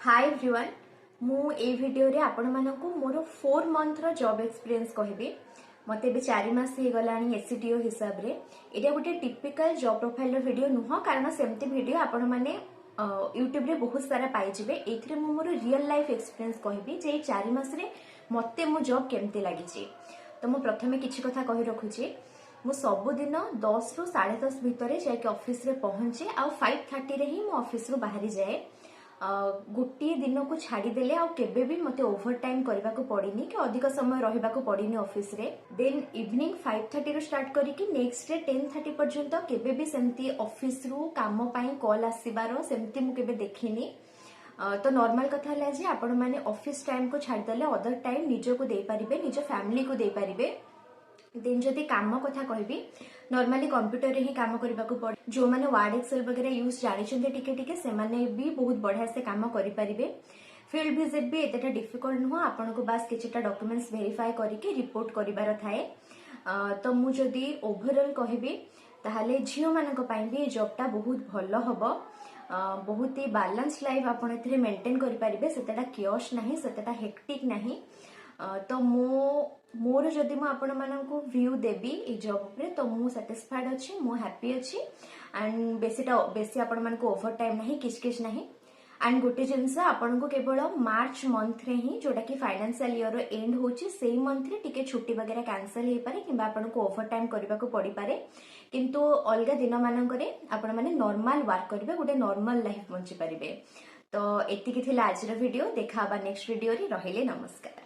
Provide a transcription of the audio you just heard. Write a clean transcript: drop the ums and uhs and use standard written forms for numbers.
High everyone, ମୁଁ ଏଇ ଭିଡ଼ିଓରେ ଆପଣମାନଙ୍କୁ ମୋର 4 ମନ୍ଥର ଜବ୍ ଏକ୍ସପିରିଏନ୍ସ କହିବି। ମୋତେ ଏବେ 4 ମାସ ହେଇଗଲାଣି ଏସିଟିଓ ହିସାବରେ। ଏଇଟା ଗୋଟେ ଟିପିକାଲ ଜବ୍ ପ୍ରୋଫାଇଲର ଭିଡ଼ିଓ ନୁହଁ, କାରଣ ସେମିତି ଭିଡ଼ିଓ ଆପଣମାନେ ୟୁଟ୍ୟୁବରେ ବହୁତ ସାରା ପାଇଯିବେ। ଏଇଥିରେ ମୁଁ ମୋର ରିଅଲ ଲାଇଫ୍ ଏକ୍ସପିରିଏନ୍ସ କହିବି ଯେ ଏଇ 4 ମାସରେ ମୋତେ ମୋ ଜବ୍ କେମିତି ଲାଗିଛି। ତ ମୁଁ ପ୍ରଥମେ କିଛି କଥା କହି ରଖୁଛି। ମୁଁ ସବୁଦିନ 10ରୁ 10:30 ଭିତରେ ଯାଇକି ଅଫିସରେ ପହଞ୍ଚେ ଆଉ 5:30ରେ ହିଁ ମୁଁ ଅଫିସରୁ ବାହାରି ଯାଏ। ଗୋଟିଏ ଦିନକୁ ଛାଡ଼ିଦେଲେ ଆଉ କେବେ ବି ମୋତେ ଓଭର ଟାଇମ୍ କରିବାକୁ ପଡ଼ିନି କି ଅଧିକ ସମୟ ରହିବାକୁ ପଡ଼ିନି ଅଫିସରେ। ଦେନ୍ ଇଭିନିଂ 5:30ରୁ ଷ୍ଟାର୍ଟ କରିକି ନେକ୍ସଟ ଡେ 10:30 ପର୍ଯ୍ୟନ୍ତ କେବେ ବି ସେମିତି ଅଫିସରୁ କାମ ପାଇଁ କଲ୍ ଆସିବାର ସେମିତି ମୁଁ କେବେ ଦେଖିନି। ତ ନର୍ମାଲ କଥା ହେଲା ଯେ ଆପଣମାନେ ଅଫିସ ଟାଇମ୍କୁ ଛାଡ଼ିଦେଲେ ଅଦର ଟାଇମ୍ ନିଜକୁ ଦେଇପାରିବେ, ନିଜ ଫ୍ୟାମିଲିକୁ ଦେଇପାରିବେ। ଦେନ୍ ଯଦି କାମ କଥା କହିବି, ନର୍ମାଲି କମ୍ପ୍ୟୁଟରରେ ହିଁ କାମ କରିବାକୁ ପଡେ। ଯୋଉମାନେ ୱାର୍ଡ, ଏକ୍ସେଲ ବଗେରା ୟୁଜ୍ ଜାଣିଛନ୍ତି ଟିକେ ଟିକେ, ସେମାନେ ବି ବହୁତ ବଢିଆ ସେ କାମ କରିପାରିବେ। ଫିଲ୍ଡ ଭିଜିଟ୍ ବି ଏତେଟା ଡିଫିକଲ୍ଟ ନୁହଁ। ଆପଣଙ୍କୁ ବାସ୍ କିଛିଟା ଡକ୍ୟୁମେଣ୍ଟସ୍ ଭେରିଫାଏ କରିକି ରିପୋର୍ଟ କରିବାର ଥାଏ। ତ ମୁଁ ଯଦି ଓଭରଅଲ୍ କହିବି, ତାହେଲେ ଝିଅମାନଙ୍କ ପାଇଁ ବି ଏ ଜବ୍ଟା ବହୁତ ଭଲ ହବ। ବହୁତ ହି ବାଲାନ୍ସ ଲାଇଫ୍ ଆପଣ ଏଥିରେ ମେଣ୍ଟେନ୍ କରିପାରିବେ। ସେତେଟା କେଅସ୍ ନାହିଁ, ସେତେଟା ହେକ୍ଟିକ୍ ନାହିଁ। ତ ମୋର ଯଦି ମୁଁ ଆପଣମାନଙ୍କୁ ଭ୍ୟୁ ଦେବି ଏଇ ଜବ୍ ଉପରେ, ତ ମୁଁ ସାଟିସ୍ଫାଏଡ୍ ଅଛି, ମୁଁ ହ୍ୟାପି ଅଛି। ଆଣ୍ଡ ବେଶୀ ଆପଣମାନଙ୍କୁ ଓଭର ଟାଇମ୍ ନାହିଁ, କିଚ୍ କିଚ୍ ନାହିଁ। ଆଣ୍ଡ ଗୋଟେ ଜିନିଷ, ଆପଣଙ୍କୁ କେବଳ ମାର୍ଚ୍ଚ ମନ୍ଥରେ ହିଁ, ଯୋଉଟା କି ଫାଇନାନ୍ସିଆଲ ଇୟର ଏଣ୍ଡ ହଉଛି, ସେଇ ମନ୍ଥରେ ଟିକେ ଛୁଟି ବଗେରା କ୍ୟାନସଲ ହେଇପାରେ କିମ୍ବା ଆପଣଙ୍କୁ ଓଭର ଟାଇମ୍ କରିବାକୁ ପଡିପାରେ। କିନ୍ତୁ ଅଲଗା ଦିନମାନଙ୍କରେ ଆପଣମାନେ ନର୍ମାଲ ୱାର୍କ କରିବେ, ଗୋଟେ ନର୍ମାଲ ଲାଇଫ ବଞ୍ଚିପାରିବେ। ତ ଏତିକି ଥିଲା ଆଜିର ଭିଡିଓ। ଦେଖା ହବା ନେକ୍ସଟ ଭିଡିଓରେ। ରହିଲି, ନମସ୍କାର।